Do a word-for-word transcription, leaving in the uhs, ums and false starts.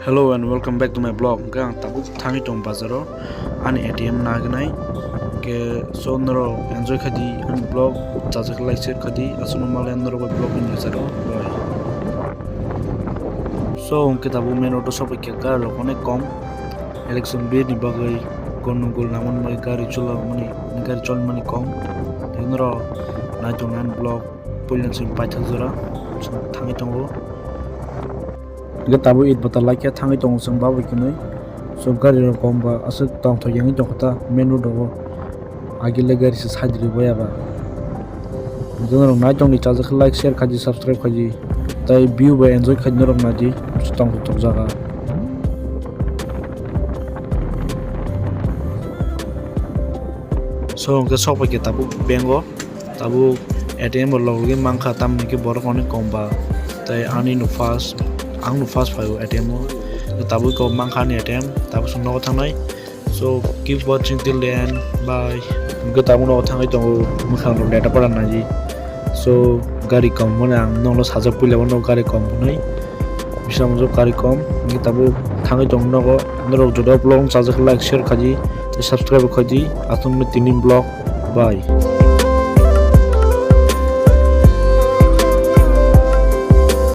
Hello and welcome back to my vlog. Hwnkhe ang tabuk thangwi tong bazaro, ani A T M nagnai. Hwnkhe so norok enjoy khadi ani vlog, chajak like share khadi, aswkno malen norok bai vlog enjoy jaro. Bye. So hwnkhe tabuk main road o sokphaikha, gari rok onek kom, election bir ni bagwi gondogol nangmani bagwi gari cholamani, gari cholmani kom. Tei norok nai tongnai ani vlog. Puilani simi paithak jora thangwi tongo. Hwnkhe tabuk it bata laikhe thangwi tongo chwng babwi kwnwi. So gari rok kom ba aswk tongthok yangwi tongkha ta main road rogo. Agile gari se side rwbai aba. Hwnkhe norok nai tongdi, chajak khe like share khaidi, subscribe khaidi. Tai view bai enjoy khaidi norok naidi tongthok jaga. So hwnkhe sokphaikhe tabuk bank o. Tabuk A T M bo logwi mankha, tamni hwnkhe borok onek kom ba. Tai ani no first, ang no first phaio A T M o. Tabuk ko mankha ani A T M, tabuk chwng nogo thangnai. So keep watching till the end. Bye. Hwnkhe tabuk nogo thangwi tongo, mwkhang rok data para naidi. So gari kom hwnwi ang nokno sajak, puila bono gari kom hwnwi. Bisa mujok gari kom, hwnkhe tabuk thangwi tongo nogo. Norok joto vlog chajak like share khaidi, tei subscribe khaidi. Aswkno tini vlog. Bye.